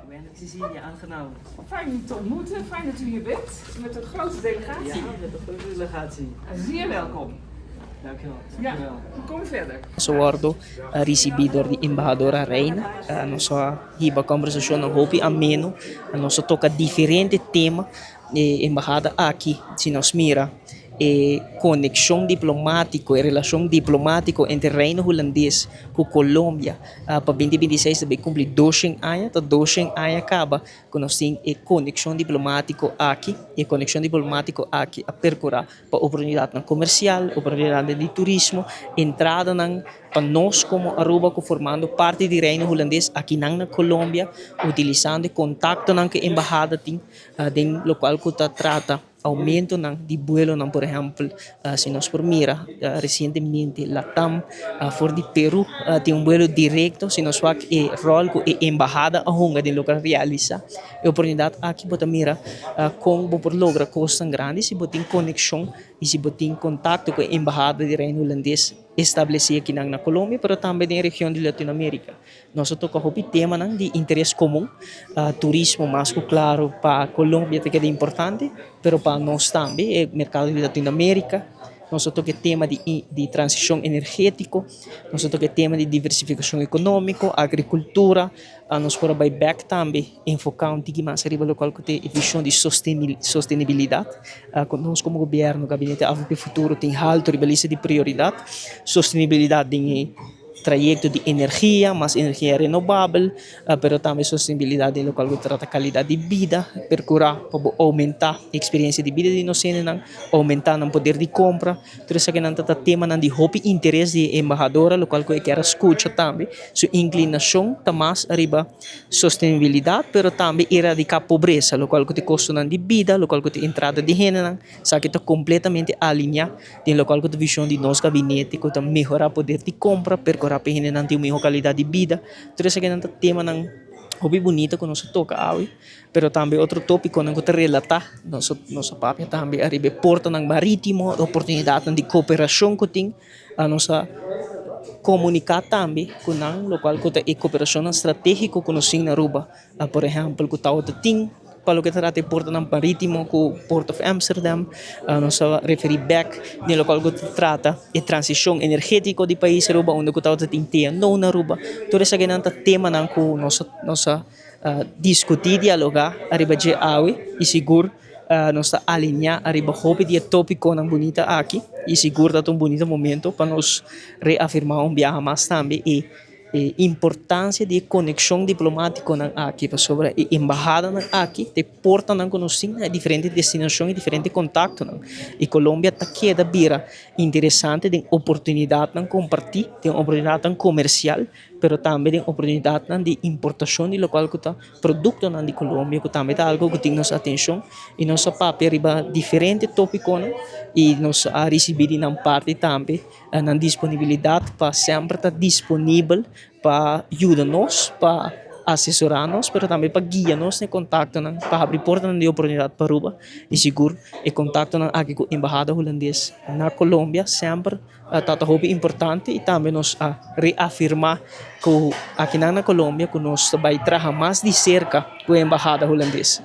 Wendert Cecilia, aangenaam. Fijn u te ontmoeten, fijn dat u hier bent met een grote delegatie. Ja, met een grote delegatie. Zeer welkom. Dankjewel. Ja, kom verder. Nos a wordo ricibi dor di Embahadora Reina. Nos a hiba conversacionnan hopi ameno. Nos a toca diferente tema. E embahada aki, si nos mira e conexion diplomatico, e relacion diplomatico entre Reino Hulandes cu Colombia pa binti binti seis ta bay cumpli doshen aña. Ta doshen aña caba cu nos tin e conexion diplomatico aki. E conexion diplomatico aki a percura pa oportunidatnan komersial, oportunidatnan di turismo, entradanan pa nos komo Aruba ku formando parti di Reino Hulandes akinan na Colombia, utilisando e kontaktonan ku e embahada tin den lokual ku ta trata oumentonan di buelonan. Por ehèmpel, si nos por mira resientemente Latam for di Peru tin un buelo direkto, si nos wak e ròl ku e embahada a hunga den loke a realisa E oportunidat aki bo ta mira kon bo por logra kosnan grandi si bo tin konekshon i si bo tin kontakto ku e embahada di Reino Hulandes establesí akinan na Colombia pero tambe den e region di Latinoamérika. Nos a toka hopi temanan di interes komun, turismo mas ku klaro pa Colombia ta keda importante pero pa nos tambe e merkado di Latinoamérika. Nos a toka e tema di di transishon energétiko, nos a toka e tema di diversifikashon ekonómiko, agrikultura. Nos por a bai bek tambe enfoká un tiki mas riba lokual ku ta e vishon di sostenibilidat. Ku nos komo gobièrnu, Gabinete avp Futuro tin haltu riba lista di prioridat. Sostenibilidat den e trayekto di energia, mas energia renobabel, pero tambe sostenibilidat den lokual ku ta trata kalidat di bida, perkurá pa bo oumentá e eksperensia di bida di nos hendenan, oumentá nan poder di kompra. Tur esakinan ta ta temanan di hopi interes di e embahadora, lokual ku e kier a skucha tambe. Su inklinashon ta mas ariba sostenibilidat, pero tambe eradiká pobresa, lokual ku ta e kostonan di bida, lokual ku ta e entrada di hendenan. Esaki ta kompletamente alineá den lokual ku ta vishon di nos gabinete, ku ta mehorá poder di kompra, perkurá pa e hendenan tin un mihó kalidat di bida. Tur esakinan ta temanan hopi bunita ku nos a toka awe. Pero tambe otro tópikonan ku ta relatá nos nos a papia tambe ariba e portonan marítimo, e oportunidatnan di kooperashon ku tin. Nos a komuniká tambe ku nan lokual ku ta e kooperashonnan stratégiko ku nos tin na Aruba. Por ehèmpel ku tabata tin pa loke ta trata e portonan marítimo ku Port of Amsterdam. Nos a referí bèk den lokual ku ta trata e transishon energétiko di pais Aruba unda ku tabata tin TNO na Aruba. Tur esakinan ta temanan ku nos nos a Diskutí, dialogá ariba dje awe i sigur nos ta alineá ariba hopi di e tópikonan bunita aki i sigur ta ta un bunita momento pa nos reafirmá un biaha mas tambe e importansia di e konekshon diplomatikonan aki pasobra e embahadanan aki ta e portanan ku nos tin na e diferente destinashon i diferente kontaktonan i Colombia ta keda bira interesante den oportunidatnan kompartí den oportunidatnan komersial. pero tambe den oportunidatnan di importashon di lokual ku ta produktonan di Colombia ku tambe ta algu ku tin nos atenshon i nos a papia riba diferente topikonan i nos a risibí di nan parti tambe nan disponibilidat pa semper ta disponibel pa yuda nos pa asesorá nos pero tambe pa guia nos na e kontaktonan pa habri portanan di oportunidat pa Aruba i sigur e kontaktonan aki ku Embahada Hulandes na Colombia semper. Ta ta hopi importante y tambe nos a reafirma cu akinan na Colombia cu nos ta bay traha mas di cerca cu e embahada Hulandes.